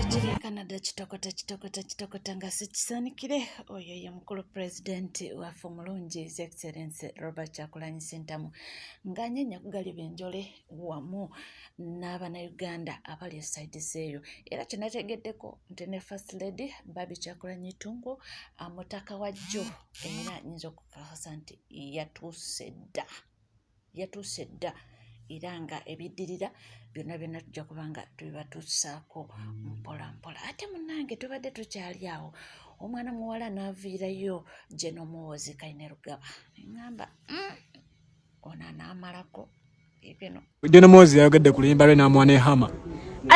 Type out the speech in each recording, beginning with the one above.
Kiri e Canada kitokota kitokota kitokota nga sikisanikire. Oyo ye mukulu pulezidenti waffe omulungi His Excellency Robert Kyagulanyi Ssentamu ng'anyenya kugaliba enjole wamu n'Abannayuganda abali esayidi zeeyo. Era kye nategeddeko nti ne First Lady Barbie Kyagulanyi Ttungu mutaka wa jjo era nnyinza okukakasa nti yatuuse dda. Yatuuse dda era nga ebiddirira byonna byonna tujja kuba nga tubibatuusaako mpola mpola. Ate munnange tubadde tukyali awo omwana muwala n'aviirayo General Muhoozi Kainerugaba ne ŋŋamba ono anaamalako bino. General Muhoozi yayogedde ku luyimba lwe n'amuwa ne Hammer.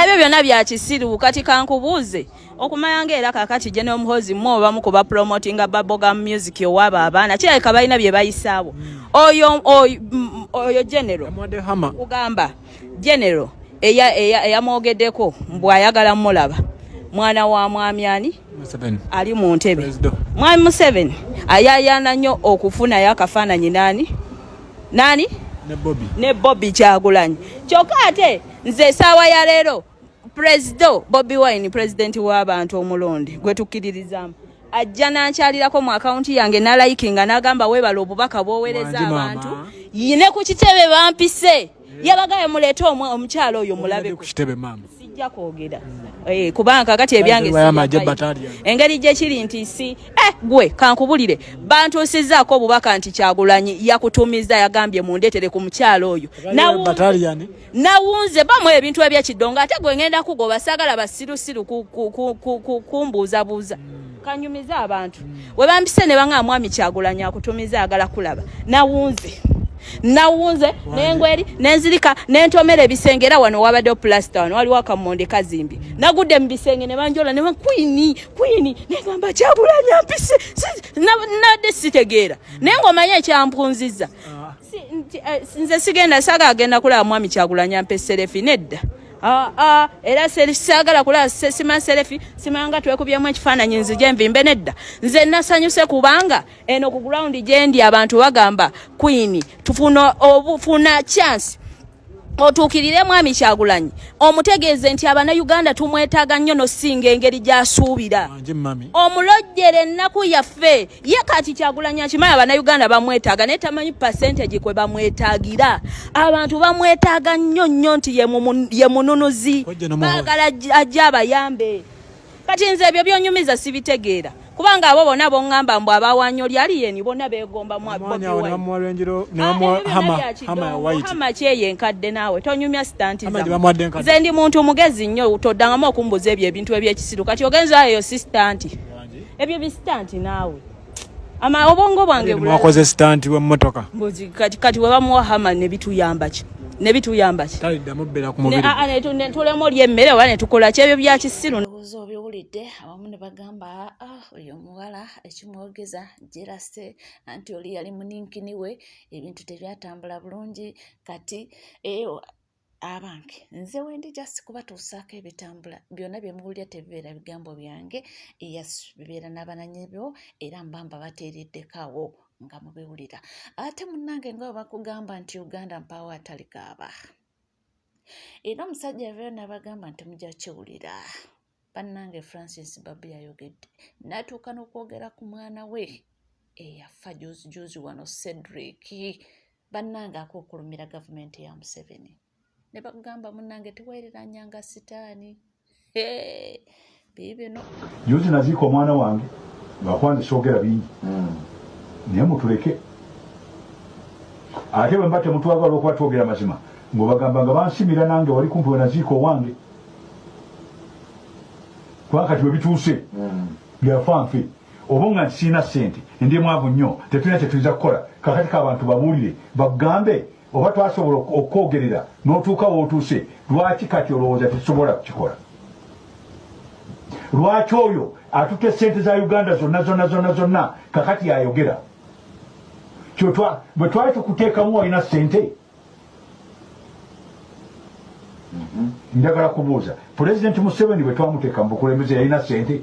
Ebyo byonna bya kisiru. Kati kankubuuze okumanya nga era kakati General Muhoozi mmwe obamu ku bapromotinga bubblegum music owaabo abaana kirabika balina bye bayisaawo. Oyo General Yamuwadde Hammer. Kugamba General eyamwogeddeko mbu ayagala mulaba mwana wa mwami ani? Museveni. Ali mu ntebe. President. Mwami Museveni ayayaana nnyo okufunayo akafaananyi nani? Nani? Ne Bobi. Ne Bobi Kyagulanyi. Kyokka ate nze essaawa ya leero President Bobi Wine, president w'abantu omulonde gwe tukkiririzaamu, ajja n'ankyalirako mu akawunti yange n'alayikinga n'agamba weebale obubaka bw'oweereza Wangi mama. abantu. Ne ku kitebe bampise. Yabagaye muleete omukyala oyo mulabe. Ku kitebe maama. Sijja kwogera. Kubanga kakati ebyange Baze bayama sijja ajja battalion. Engeri gye kiri nti si, gwe kankubulire bantuusizzaako obubaka nti Kyagulanyi yakutumiza yagambye mundeetere ku mukyala oyo. Baze battalion. Nawunze bamu ebintu eby'ekidongo ate gwe ngenda kugoba saagala basirusiru kumbuuzabuuza. Kanyumize abantu. We bampise ne bangamba mwami Kyagulanyi akutumiza ayagala kulaba. Nawunze. Nawunze n'engweri n'enzirika n'entomera ebisenge era wano wabaddewo pulasita wano waliwo akamonde kazimbye. Nagudde mu bisenge ne banjola ne queen queen ne ngamba Kyagulanyi ampise. Nabadde sitegeera. Naye ng'omanyi ekyampunzizza. Nze sigenda saagala agenda kulaba mwami Kyagulanyi ampe selfie nedda. Era saagala kulaba sima selfie, simanga twekubyemu ekifaananyi nzije nvimbe nedda. Nze nasanyuse kubanga eno ku ground gye ndi abantu bagamba queen tufuna obufuna chance otuukirire mwami Kyagulanyi omutegeeze nti Abannayuganda tumwetaaga nnyo n'osinga engeri gy'asuubira. Wangi mami. Omulojjere ennaku yaffe. Ye kati Kyagulanyi akimanyi Abannayuganda bamwetaaga naye tamanyi percentage kwe bamwetaagira. Abantu bamwetaaga nnyo nnyo nti ye mununuzi. Kojja n'omuhoozi. Baagala ajje abayambe. Kati nze ebyo by'onyumiza sibitegeera. Kubanga abo bonna b'oŋŋamba mbu abawanyo lyali yeni bonna beegomba mwa Omwanya Bobi awo ne Wine. bamuwa Range Rover, ne bamuwa Ebyo byonna Hammer, bya kidongo. Hammer ya white. Hammer kyeyo enkadde naawe, tonyumya sitanti Hammer gye zammwe. bamuwadde enkadde. Nze ndi muntu mugezi nnyo, toddangamu okumbuuza ebyo ebintu eby'ekisiru. Kati ogenza eyo si sitanti. Ebyo bi sitanti naawe. Ama obwongo bwange Ebyo bulala. mwakoze sitanti w'emmotoka. Mbuzi, kati we bamuwa Hammer ne bituyamba ki? Ne bituyamba ki? Taliddamu bbeera ku Ne, mubiri. ne tulema olya emmere oba ne tukola ki? Ebyo bya kisiru. Ndowooza obiwulidde abamu ne bagamba, oyo omuwala ekimwogeza jerase anti oli yali muninkini we, ebintu tebyatambula bulungi kati abange nze wendi just kubatuusaako ebitambula byonna bye muwulira tebibeera bigambo byange, yes bibeera n'abananyi bo era mba mbabateereddeko awo nga mubiwulira. Ate munnange nga bwe bakugamba nti Uganda mpaawo atalikaaba. Era omusajja yavayo n'abagamba nti mujja kiwulira. Bannange Francis Babu yayogedde n'atuuka n'okwogera ku mwana we eyafa juzi juzi wano Cedric. Bannange akookulumira gavumenti ya Museveni. Ne bakugamba munnange teweereranyanga sitaani. Hey, biibino. Juzi naziika omwana wange nga kwanze soogera bingi. Naye mutuleke. Ate bwe mba temutwagala olw'okuba twogera mazima, ng'obagamba nga bansimira nange wali kumpi we naziika owange. Kubanga kati we bituuse, byafa nfe. Oba nga nti sirina ssente, ndi mwavu nnyo, tetulina kye tuyinza kukola. Kaakati ka abantu babuulire, bakugambe oba twasobola okwogerera n'otuuka w'otuuse, lwaki kati olowooza tetusobola kukikola? Lwaki oyo atutte sente za Uganda zonna zonna zonna zonna kakati yayogera? Bwe twali tukuteekamu walina sente? Njagala kubuuza, Pulezidenti Museveni bwe twamuteeka mu bukulembeze yalina sente?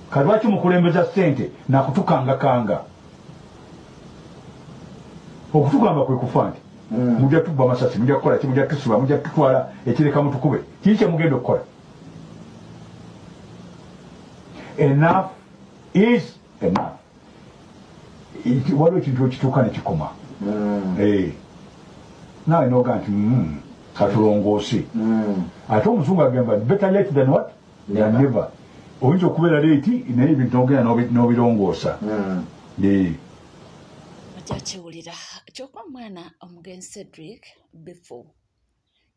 Kati lwaki mukulembeza sente nakutukangakanga? Okutukanga kwe kufa nti mujja tukuba amasasi, mujja kukola ki, mujja tusiba, mujja tutwala ekireka mutukube. Kiki kyemugenda okukola? Enough is enough. Waliwo ekintu ekituuka ne kikoma. Naawe noga nti katulongoose. Ate omuzungu agamba better late than what? Than never. Oyinza okubeera late naye ebintu nogenda n'obirongoosa. Ojja kiwulira kyokka omwana omugenzi Cedric Before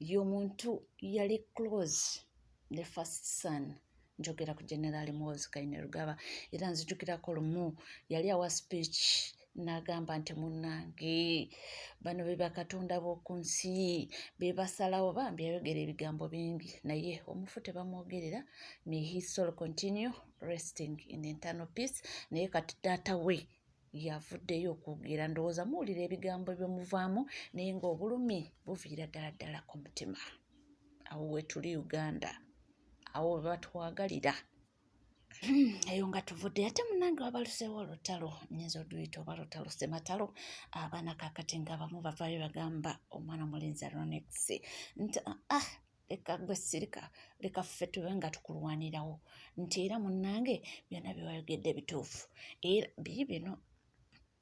y'omuntu yali close ne first son, njogera ku General Muhoozi Kainerugaba. Era nzijukirako lumu yali awa speech n'agamba nti munnange, bano be bakatonda b'oku nsi, be basalawo. Bambi yayogera ebigambo bingi, naye omufu tebamwogerera. May his soul continue resting in eternal peace. Naye kati taata we yavuddeyo okwogera. Ndowooza muwulira ebigambo byomuvaamu, naye ng'obulumi buviira ddala ddala ku mutima. Awo wetuli Uganda, awo we batwagalira. Eyo nga tuvudde ate munange wabaluseewo olutalo, nyinza oduyita oba lutalo sematalo. Abaana kakati nga abamu bavaayo bagamba omwana mulenzi Aronix nti ah, leka gwe sirika, leka ffe tube nga tukulwanirawo, nti era munnange byonna byewayogedde bituufu, era bii bino.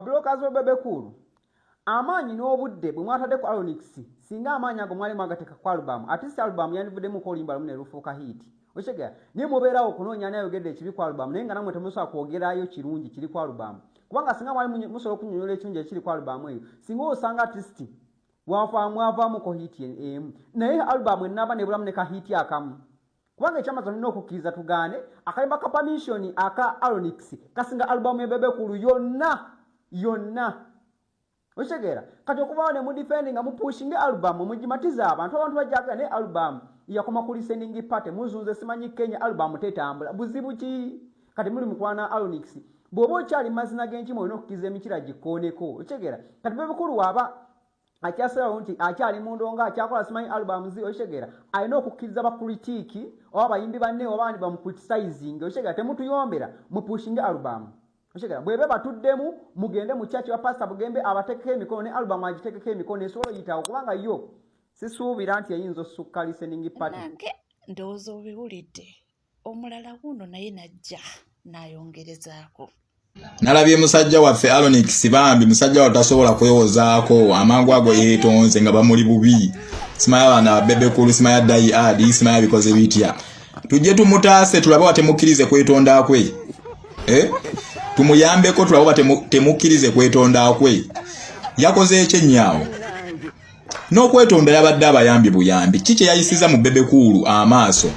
Blockers ba Bebe Cool, amaanyi n'obudde bwe mwatadde ku Aronix, singa amaanyi ago mwali mwagateeka ku album, at least album yandivuddemuko oluyimba lumu ne lufuuka hit, okitegeera? Naye mubeerawo okunoonya ani ayogedde ekibi ku album, naye nga nammwe temusobola kwogerayo kirungi kiri ku album, kubanga singa mwali musobola okunyonyola ekirungi ekiri ku album eyo, singa osanga at least mwavaamuko hit emu. Naye album enaba nebulamu ne ka hit akamu, kubanga ekyamaza tulina okukkiriza tugaane akayimba ka Permission aka Aronix kasinga album ya Bebe Cool yonna yonna, okitegeera? Kati okuvaawo ne mudefendi nga mupushinga album, mugimatiza abantu, abantu bajagala, naye album yakoma ku listening party. Muzunze simanyi Kenya, album tetambula, buzibu ki? Kati muli mukwana Aronix, bw'oba okyali mazina g'enkima olina okukkiriza emikira gikooneko, okitegeera? Kati Bebe Cool waaba akyasalawo nti akyali mundo nga akyakola simanyi albums, okitegeera, alina okukkiriza bacritic oba abayimbi banne oba bandi bamucriticizing, okitegeera? Temutuyombera, mupushinge album, okitegeera? Bwebe batuddemu, mugende mu church wa Pastor Bugembe abatekeko emikono, ne album agitekeko emikono esobola oyitawo, kubanga yo sisuubira nti eyinza osukka listening party. Nange ndowooza obiwulidde. Omulala wuuno naye najja n'ayongerezaako. Nalabye musajja waffe Aronix, bambi musajja wa tasobola kwewozaako, amangu ago yeetonze nga bamuli bubi. Simanya baana Bebe Cool, simanya die hard, simanya bikoze bitya. Tujje tumutaase tulabe wa temukkirize kwetonda kwe, eh? Tumuyambeko tulabe oba temukkirize kwetonda kwe. Yakoze ekyennyaawo n'okwetonda, yabadde abayambi buyambi. Ki kye yayisiza mu Bebe Cool amaaso?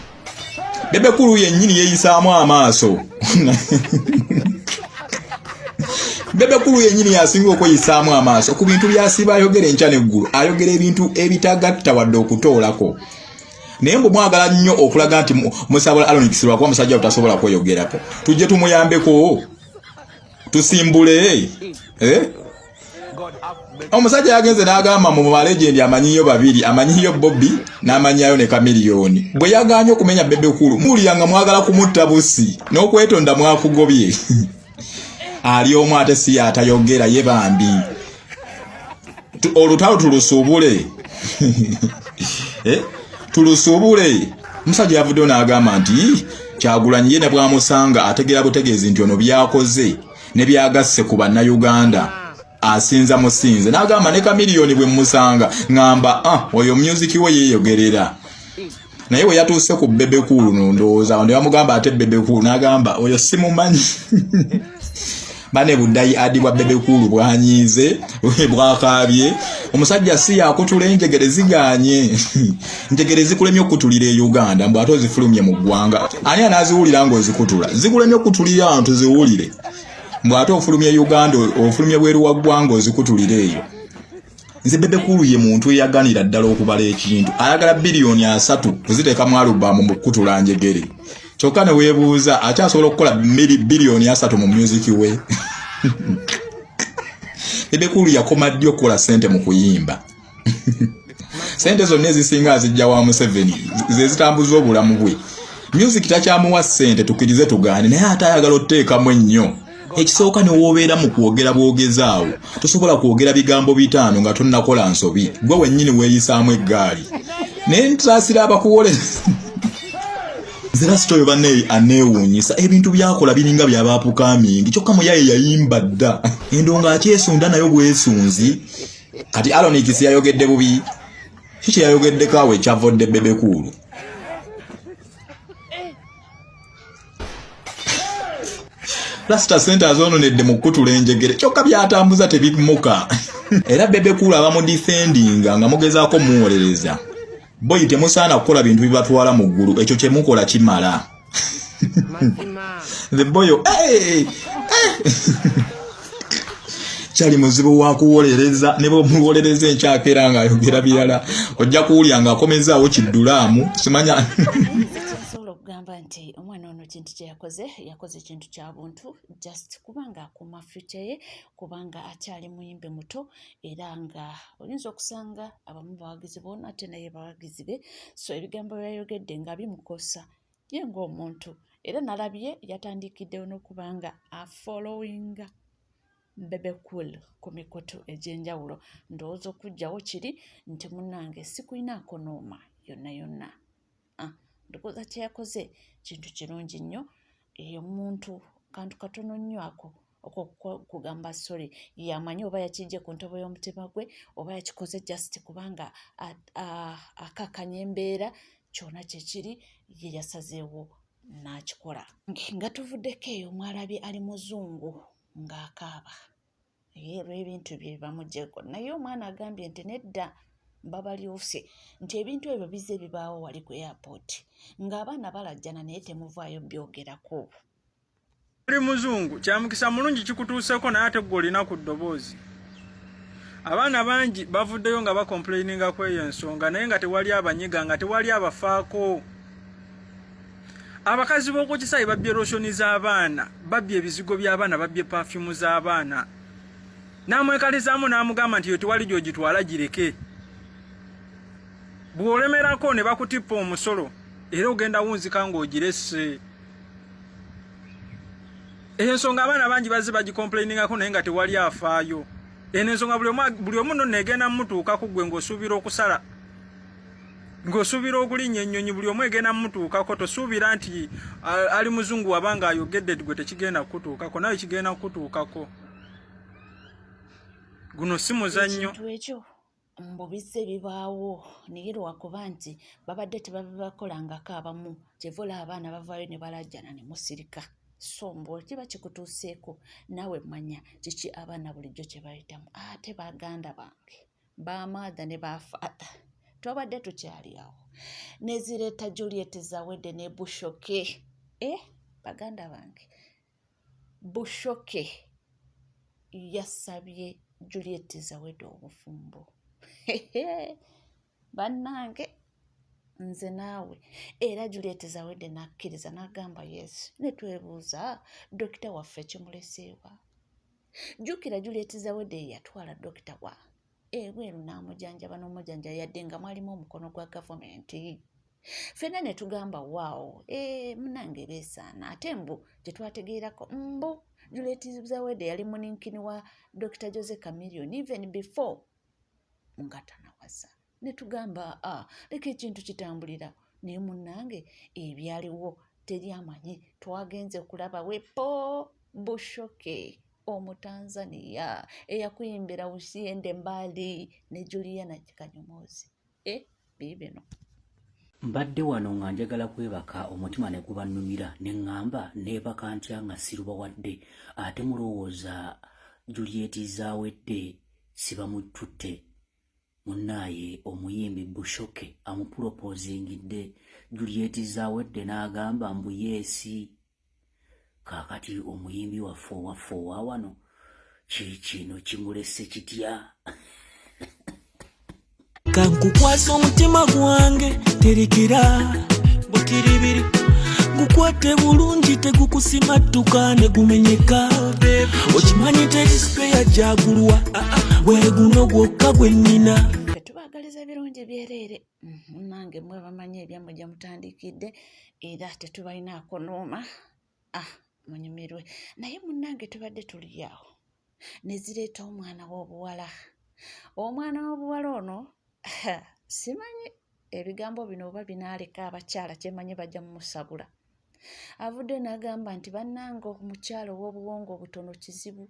Bebe Cool yennyini yeeyisaamu amaaso. Bebe Cool yennyini yasinga okweyisaamu amaaso ku bintu byasiiba ayogera enkya n'eggulu. Ayogera ebintu ebitagatta wadde okutoolako, naye mbu mwagala nnyo okulaga nti musabula Aronix lwakuba musajja tasobola kweyogerako. Tujje tumuyambeko tusimbule, eh? Omusajja yagenze n'agamba mu balegend amanyiyo babiri, amanyiyo Bobi n'amanyayo ne Kamiliyoni. Bwe yaganye okumenya Bebe Cool, muwulira nga mwagala kumutta busi n'okwetonda mwakugobye. Ali omu ate si atayogera ye bambi. Olutalo tulusuubule, eh? Tulusuubule. Omusajja yavuddeyo n'agamba nti Kyagulanyi ye ne bwamusanga ategeera butegeezi nti ono byakoze ne byagasse ku Bannayuganda asinza musinze. N'agamba ne Kamiliyoni bwe mmusanga ŋŋamba, ah, oyo music we yeeyogerera. Naye bwe yatuuse ku Bebe Cool, no ndowooza ne bamugamba ate Bebe Cool, n'agamba oyo simumanyi. Bane buddayi adi bwa Bebe Cool bwanyiize, bwakaabye. Omusajja si yakutula enjegere ziganye, njegere zikulemye okutulira e Uganda, mbu ate ozifulumye mu ggwanga, ani anaaziwulira ng'ozikutula? Zikulemye okutulira abantu ziwulire, mbu ate ofulumye Uganda, ofulumye bweru wa ggwanga ozikutulira eyo. Nze Bebe Cool ye muntu eyaganira ddala okubala ekintu. Ayagala biliyoni 30 kuziteeka mu alubamu mu kukutula njegere. Kyokka ne weebuuza akyasobola okukola biliyoni 30 mu music we. Bebe Cool yakoma ddi okukola ssente mu kuyimba? Sente zonna ezisinga azijja wa Museveni ze zitambuza obulamu bwe. Music takyamuwa ssente, tukkirize tugaane, naye ate ayagala otuteekamu ennyo. Ekisooka ne woobeera mu kwogera bwogezaawo, tosobola kwogera bigambo 5 nga tonnakola nsobi, gwe wennyini weeyisaamu eggaali. Naye nsaasira abakuwolereza. Nze rasita oyo banne aneewuunyisa, ebintu by'akola biringa bya baapukamingi, kyokka muyaye yayimba dda. Endongo akyesunda nayo bwesunzi. Kati Alonix yayogedde bubi, ki kye yayogeddeko awo ekyavodde Bebe Cool? Rasita sente azoononedde mu kukutula enjegere, kyokka by'atambuza tebimuka. Era Bebe Cool abamudifendinga nga mugezaako muwolereza. Boyi temusaana kukola bintu bibatwala mu ggulu, ekyo kye mukola kimala. The boyo, hey, hey. Kyali muzibu wa kuwolereza, ne bw'omuwolereza enkyakera ng'ayogera birala, ojja kuwulira ng'akomezaawo kiddulaamu, simanya. Nsobola okugamba nti omwana ono kintu kye yakoze, yakoze kintu kya buntu, just kubanga akuuma future ye, kubanga akyali muyimbi muto, era nga oyinza okusanga abamu bawagizi boona ate naye bawagizi be. So ebigambo byayogedde nga bimukosa ye ng'omuntu, era nalabye yatandikiddewo n'okuba nga afollowinga Bebe Cool ku mikutu egy'enjawulo. Ndowooza okuggyawo kiri nti munnange sikulinaako nooma yonna yonna. Ndowooza kye yakoze kintu kirungi nnyo. Omuntu kantu katono nnyo ako okugamba sorry, yamanyi oba yakijje ku ntobo y'omutima gwe oba yakikoze just kubanga akakanya embeera, kyonna kye kiri ye yasazeewo n'akikola. Nga tuvuddeko eyo mwalabye ali muzungu ng'akaaba olw'ebintu bye bamuggyeko, naye omwana agambye nti nedda babalyuse, nti ebintu ebyo bizze bibaawo wali ku airport ng'abaana balajjana naye temuvaayo byogerako. Oli muzungu kya mukisa mulungi kikutuuseko, naye ate gwe olina ku ddoboozi. Abaana bangi bavuddeyo nga bakomplaininga ku eyo ensonga, naye nga tewali abanyiga, nga tewali abafaako. Abakazi b'oku kisaawe babbye lotioni z'abaana, babbye ebizigo by'abaana, babbye pafyumu z'abaana. N'amwekalizaamu n'amugamba nti yo tewali gy'ogitwala gireke. Bw'olemerako ne bakutippa omusolo era ogenda wunzika ng'ogiresse. Eyo ensonga abaana bangi bazze bagikomplainingako naye nga tewali afaayo. Eno ensonga buli omu nno negenda mutuukako ggwe ng'osuubira okusala, ng'osuubira okulinnya ennyonyi, buli omu egenda mutuukako. Tosuubira nti ali muzungu wabanga ayogedde gwe tekigenda kukutuukako, nawe kigenda kukutuukako. Guno si muzannyo. Ekintu ekyo mbu bizze bibaawo, naye lwakuba nti babadde tebabibakolangako abamu, kyeva olaba abaana bavaayo ne balajjana ne musirika. So mbu kiba kikutuuseeko naawe manya kiki abaana bulijjo kye bayitamu. Ate baganda bange bamaatha ne bafaatha twabadde tukyali awo nezireeta Juliet Zawedde ne Bushoke. Baganda bange, Bushoke yasabye Juliet Zawedde obufumbo. Bannange nze naawe, era Juliet Zawedde n'akkiriza n'agamba yes. Ne twebuuza dokita waffe kimuleseewa. Jjukira Juliet Zawedde ye yatwala dokita wa ebweru n'amujanjaba n'omujanja, yadde nga mwalimu omukono gwa gavumenti. Ffenna ne tugamba waawo, munnange beesaana. Ate mbu gye twategeerako mbu Juliet Zawedde yali muninkini wa Dr. Jose Chameleone even before nga tanawasa. Ne tugamba leka ekintu kitambulira, naye munnange ebyaliwo teri amanyi. Twagenze kulaba wepo Bushoke Omutanzania eyakuyimbira Usiende Mbali ne Juliana Kanyomozi. Biibino. Mbadde wano nga njagala kwebaka, omutima ne gubannumira, ne ŋŋamba neebaka ntya nga sirubawadde. Ate mulowooza Juliet Zawedde sibamututte? Munnaaye omuyimbi Bushoke amupulopoozingidde, Juliet Zawedde n'agamba mbu yes. Kaakati omuyimbi waffe owaffe owa wano kino kimulese kitya? Kankukwasa omutima gwange terikira butiribiri gukwate bulungi tegukusimattuka ne gumenyeka okimanyi teri sipeya gyagulwa gwe guno gwokka gwe nnina. Tubaagaliza birungi byereere munnange mwe bamanyi ebyammwe gye mutandikidde era tetubalinaako nooma ah munyumirwe naye munnange tubadde tuli awo ne zireeta omwana w'obuwala. Omwana w'obuwala ono simanyi ebigambo bino oba binaaleka abakyala kyemanyi bajja mumusabula. Avuddeyo n'agamba nti bannange omukyala ow'obuwongo obutono kizibu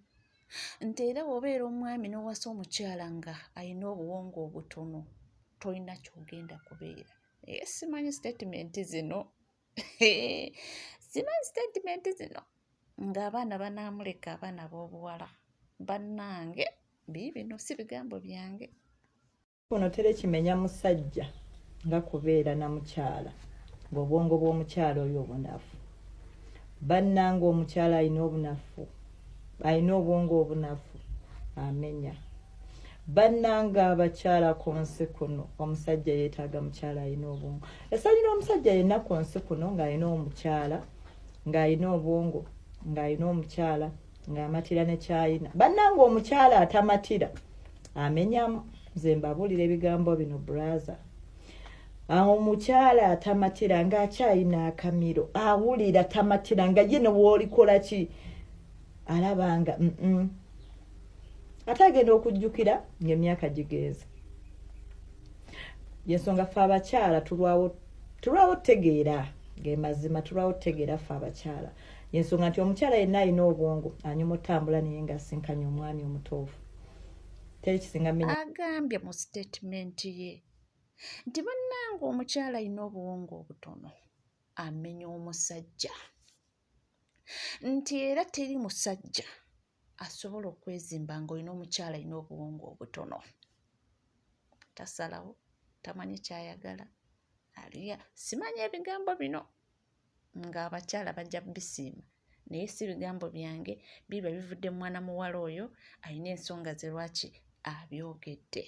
nti era bw'obeera omwami n'owasa omukyala nga alina obuwongo obutono tolina ky'ogenda kubeera. Naye simanyi sitatimenti zino simanyi sitatimenti zino ng'abaana banaamuleka abaana b'obuwala bannange biibino si bigambo byange. Kuno teri kimenya musajja nga kubeera na mukyala ng'obwongo bw'omukyala oyo obunafu. Bannange omukyala alina obunafu, alina obwongo obunafu amenya. Bannange abakyala ku nsi kuno omusajja yeetaaga mukyala alina obwongo. Essanyu n'omusajja yenna ku nsi kuno ng'alina omukyala ng'alina obwongo ng'alina omukyala ng'amatira ne kyayina. Bannange omukyala atamatira amenyamu. Nze mbabuulira ebigambo bino brother. Omukyala atamatira ng'akyayina akamiro awulira tamatira nga ye ne w'olikola ki alaba nga ate agenda okujjukira ng'emyaka gigenze. Yensonga ffe abakyala tulwawo tulwawo tutegeera ge mazima tulwawo tutegeera ffe abakyala. Yensonga nti omukyala yenna alina obwongo anyuma otambula naye ng'asinkanye omwami omutuufu. Teri kisinga menya. Agambye mu sitatimenti ye nti bannange omukyala alina obuwongo obutono amenya omusajja nti era teri musajja asobola okwezimba ng'olina omukyala alina obuwongo obutono. Tasalawo, tamanyi ky'ayagala, aliya simanyi ebigambo bino ng'abakyala bajja bisiima naye si bigambo byange biba bivudde mu mwana muwala oyo alina ensonga ze lwaki abyogedde.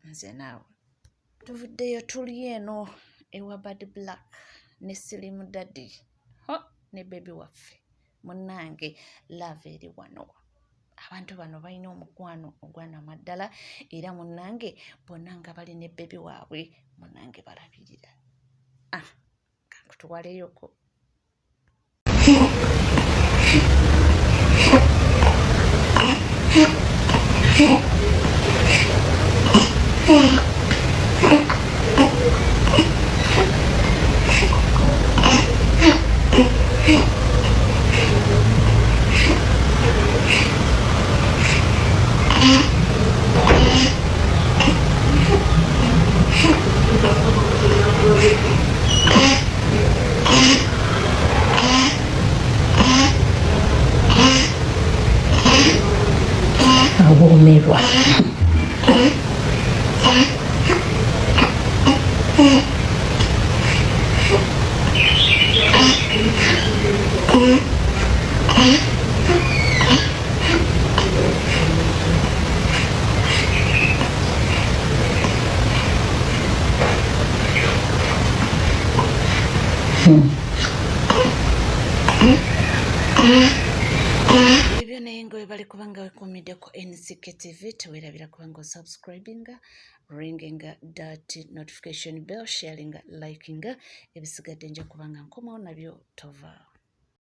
Nze naawe tuvuddeyo tuli eno ewa Bad Black ne Slim Daddy ho ne bebi waffe munnange love eri wano. Abantu bano balina omukwano ogwanamaddala era munnange bonna nga bali ne bebi waabwe munnange balabirira. Ah, kankutuwaleyoko. Awoomerwa. Ebyo naye nga webale kubanga wekuumidde ku NCK TV, tewerabira kubanga osubscribinga, ringinga that notification bell, sharinga, likinga, ebisigadde nja kubanga nkomawo nabyo tovaawo.